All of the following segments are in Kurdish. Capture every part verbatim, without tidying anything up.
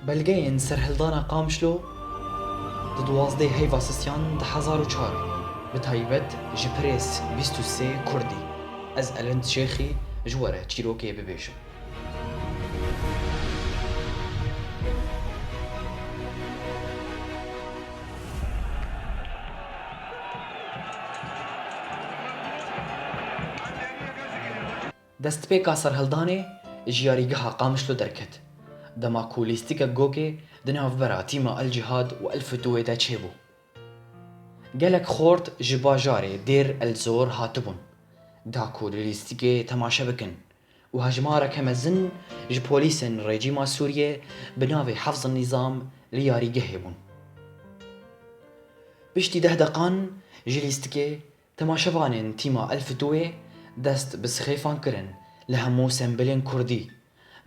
Belgeyên serhildana Qamişlo di duwazdeh heyva Sisyan du hezar û çar, bi taybet ji Pirês bîst û sê Kurdî, ez Elind Şêxî ji we re çîrokê bibêjim. Destpêka serhildanê ji yarîgeha Qamişlo derket, dema ku lîstikek gokê di navbera tîma El Cihad û El Fitûyê de çêbû. Gelek xort ji bajarê Dêr El Zor hatibûn, da ku li lîstikê temaşe bikin û hejmareke mezin ji polîsên rejîma Sûriyê bi navê Hefz Nîzam li yarîgehê bûn. Piştî deh deqan ji lîstikê, temaşevanên tîma El Fitûyê dest bi sixêfan kirin li hemû sembilên Kurdî,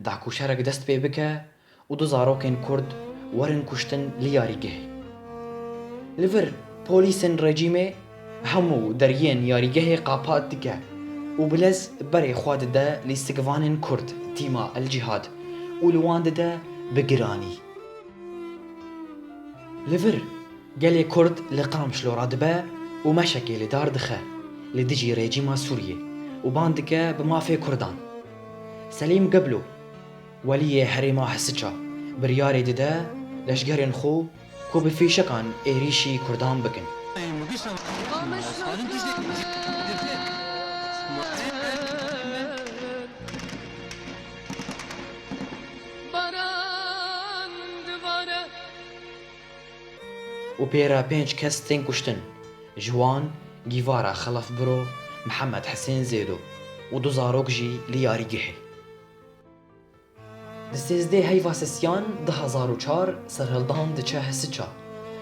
da ku şerek dest pê bike û du zarokên Kurd werin kuştin li yarîgehê. Li vir polîsên rejîmê hemû deriyên yarîgehê qapat dike û bi lez berê xwe dide lîstikvanên Kurd tîma El Cihad û li wan dide bi giranî. Li vir gelê Kurd li Qamişlo radibe û meşekê li dar dixe li dijî rejîma Sûriyê û ban dike bi mafê Kurdan. Selîm Geblo, weliyê herêma Hisiça, biryarê dide leşgerên xwe ku bi fîşekan êrîşî Kurdan bikin. Baran divare. Û pê re pênc kes tên kuştin. Ji wan gîvara Xelefbiro Mihemed Hisên Zêdo û du zarok jî li yarîgehê. Di sêzdeh heyva Sisyan du hezar û çar serhildan diçe Hisiça,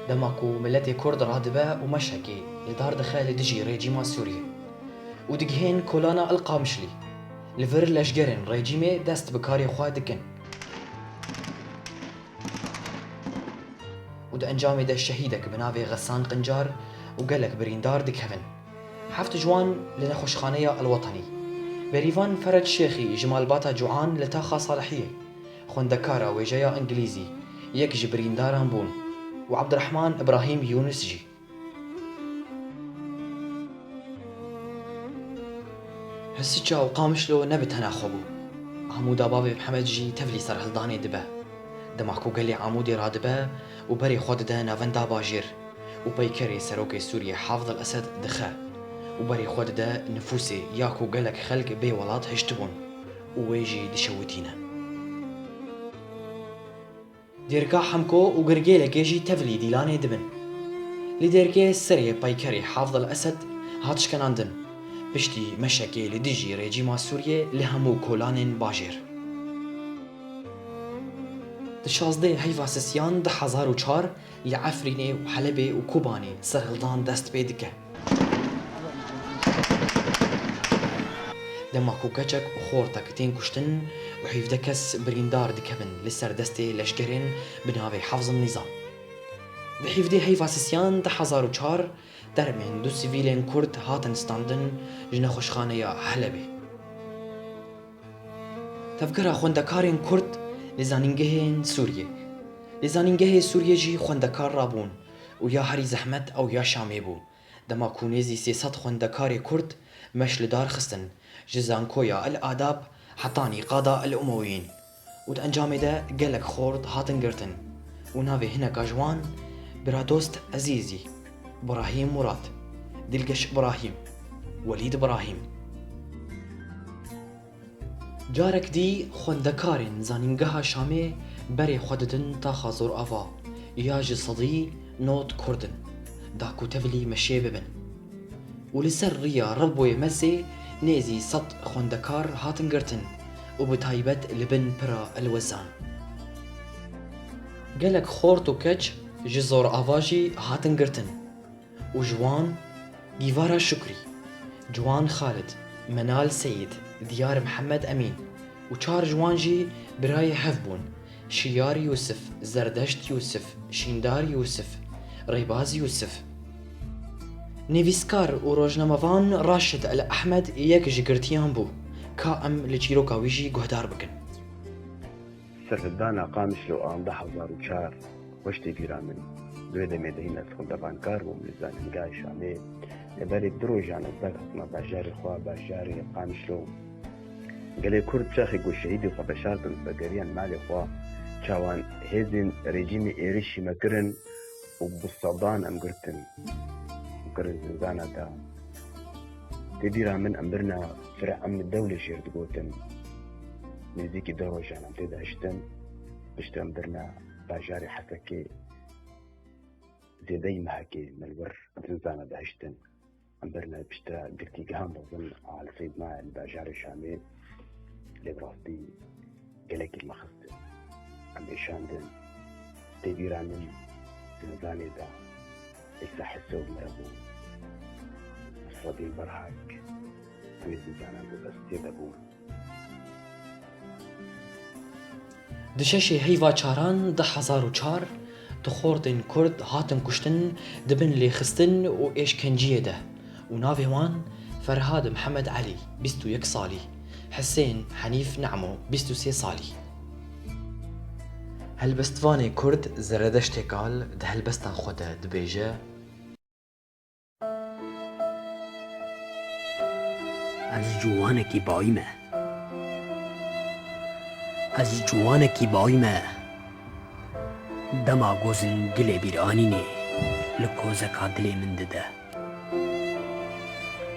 dema ku miletê Kurd radibe û meşekê li dar dixe li dijî rejîma Sûriyê û digihên kolana El Qamişlî. Li vir leşgerên rejîmê dest bi karê xwe dikin. Û di encamê de şehîdek bi navê Xesan Qincar û gelek birîndar dikevin. Heft ji wan li nexweşxaneya Elwetanî. Berîvan Fered Şêxî ji malbata Cuan li taxa Salihiyê, xwendekara wêjeya îngilîzî, yek ji birîndaran bûn û Ebdirehman Ibrahîm Yûnis jî. Hisiça û Qamişlo ne bi tena xwe bû. Amûda Bavê Mihemed jî tevlî serhildanê dibe. Dema ku gelê Amûdê radibe û berê xwe dide navenda bajêr û peykerê serokê Sûriyê Hafid El Esed dixe û berê xwe dide nifûsê ya ku gelek xelk bê welat hiştibûn û wê jî dişewitîne. Dêrka Hemko û Girgêlekê jî tevlî dîlanê dibin. Li Dêrkê serê peykerê Hafid El Esed hat şkenandin, piştî meşekê li dijî rejîma Sûriyê li hemû kolanên bajêr. Di şazdeh heyva Sisyan du hezar û çar li Efrînê û Helebê û Kobanê serhildan dest pê dike. Dema ku keçek û xortek tên kuştin û hevdeh kes birîndar dikevin li ser destê leşgerên bi navê Hefz Nîzam. Di hevdeh heyva Sisyan du hezar û çar termên du sivîlên Kurd hatin standin ji nexweşxaneya Helebê. Tevgera xwendekarên Kurd li zanîngehên Sûriyê. Li zanîngehê Sûriyê jî xwendekar rabûn û ya herî zehmet ew ya Şamê bû. Dema ku nêzî sê sed xwendekarê Kurd meş li dar xistin, ji zankoya El Adab hetanî qada El Umewiyîn û di encamê de gelek xort hatin girtin û navê hineka ji wan Biradost Ezîzî, Birahîm Murat, Dilgeş Birahîm, Welîd Birahîm. Carek dî xwendekarên Zanîngeha Şamê berê xwe didin taxa Zorava ya ji sedî nod Kurd in, da ku tevlî meşê bibin. Û li ser riya Rebwê Mezê nêzî sed xwendekar hatin girtin û bi taybet li bin pira Elwezan. Gelek xort û keç ji Zorava jî hatin girtin. û ji wan Gîvara Şukrî, Ciwan Xalid, Menal Seyîd, Diyar Mihemed Emîn û çar ji wan jî birayê hev bûn, Şiyar Yûsif, Zerdeşt Yûsif, Şîndar Yûsif, Rêbaz Yûsif. Nivîskar û rojnamevan Raşid El Ehmed yek ji girtiyan bû. Ka em li çîroka wî jî guhdar bikin. Serhildana Qamişlo a du hezar û çar xweş tê bîra min. Di wê demê de hîn ez xwendevankar bûm li zanîngehê Şamê. Lê berê du rojan ez derhatim bajarê xwe, bajarê Qamişlo. Gelê Kurd çaxê ku şehîdê xwe veşartin, vegeriyan malê xwe, çawan hêzên rejîmê êrişî me kirin û bi sedan em girtin û kirin zindana de. Tê bîra min em birina fire em li Dewlêşêr digotin. Nêzîkî du rojan em tê de hiştin, piştre em birina bajarê Hesekê. Zêdeyî mehekê me li wir zindana de hiştin. Em birine piştre girtîgeha mezin a li Seydna li bajarê Şamê, lê bi rastî gelekî li me xist. Em êşandin. Tê bîra min zindanê de Îsa Hesewr mire bû. Nasreddîn Berhak di wê zindana de destê de bû. Di şeşê heyva çaran du hezar û çar, tu xortên Kurd hatin kuştin di bin lêxistin û êşkenciyê de û navê wan Ferhad Mihemed Elî, bîst û yek salî, Hisên Henîf Nemo, bîst û sê salî. Helbestvanê Kurd Zeredeştê Kal di helbesta xwe de dibêje. Ez ciwanekî bayî me. Ez ciwanekî bayî me. Dema gozin gilê bîranînê li kozeka dilê min dide.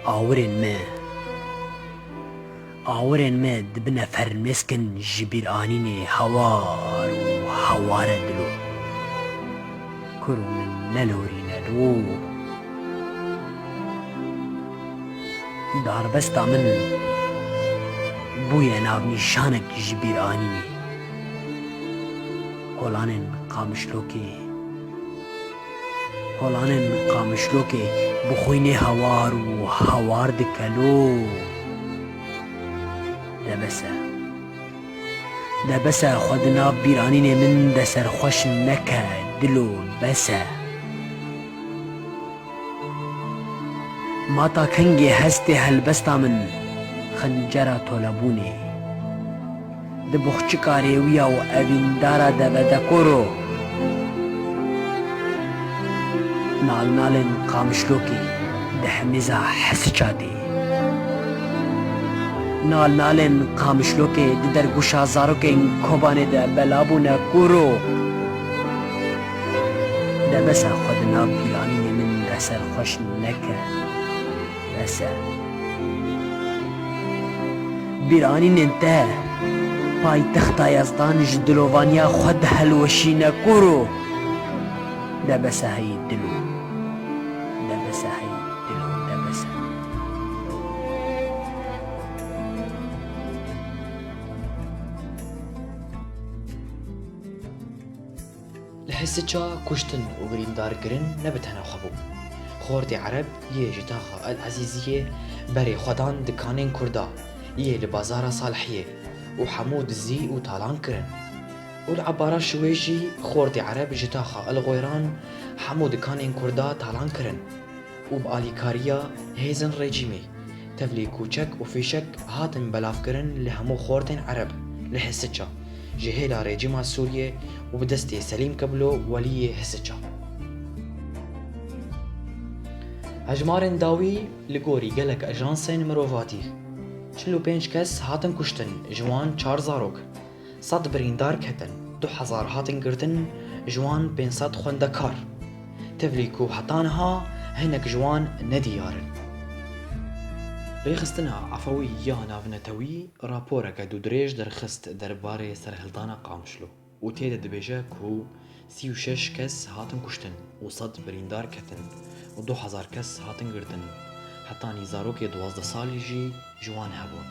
Awirên me, awirên me dibine fermêskin ji bîranînê hawar û hawar e dilo. Kur min nelorîne lo. Darbesta min bûye navnîşanek ji bîranînê. Kolanên Qamişlokê, kolanên Qamişlokê bi xwînê hawar û hawar dike lo. De bes e. De bes e, xwe di nav bîranînê min de serxweş neke, dilo, bes e. Mata kengê hestê helbesta min, xencera tolebûnê. Di boxçika rêwiya û evîndara devedekoro. Nalnalên Qamişlokê di hemêza Hesiça de. Nalnalên Qamişlokê di dergûşa zarokên Kobanê de bela bûne kuro. De bes e, xwe di nav bîranînê min de serxweş neke. Bes e. Bîranînên te paytexta Yezdan ji dilovaniya xwe dihelweşîne kuro. De bes e hey dilo. De bes e hey dilo, de bes e. Li Hisiça kuştin û birîndarkirin ne bi tena xwe bû. Xortê Ereb yê ji taxa El Ezîziyê berê xwe dan dikanên Kurda yê li bazara Salihiyê û hemû dizî û talan kirin. Û li ebara şiwê jî xortê Ereb ji taxa El Xwêran hemû dikanên Kurda talan kirin û bi alîkariya hêzên rejîmê tevlî kûçek û fîşek hatin belavkirin li hemû xortên Ereb li Hisiça, ji hêla rejîma Sûriyê û bi destê Selîm Keblo weliyê Hisiça. Hejmarên dawî li gorî gelek ajansên mirovatî, çil û pênc kes hatin kuştin, ji wan çar zarok. Sed birîndar ketin, du hezar hatin girtin, ji wan pênc sed xwendekar. Tevlî ku heta niha hinek ji wan nediyar in. Rêxistina Efewî ya Navnetewî raporeke dûdirêj derxist derbarê serhildana Qamişlo û tê de dibêje ku sî û şeş kes hatin kuştin û sed birîndar ketin û du hezar kes hatin girtin. Hetanî zarokê duwazdeh salî jî ji wan hebûn.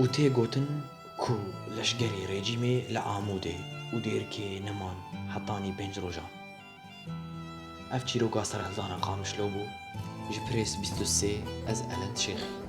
Û tê gotin ku leşgerê rejîmê li Amûdê û dêrikê neman hetanî pênc rojan. Ev çîroka serhildana Qamişlo bû, ji Press bîst û sê, ez Elend Şêx.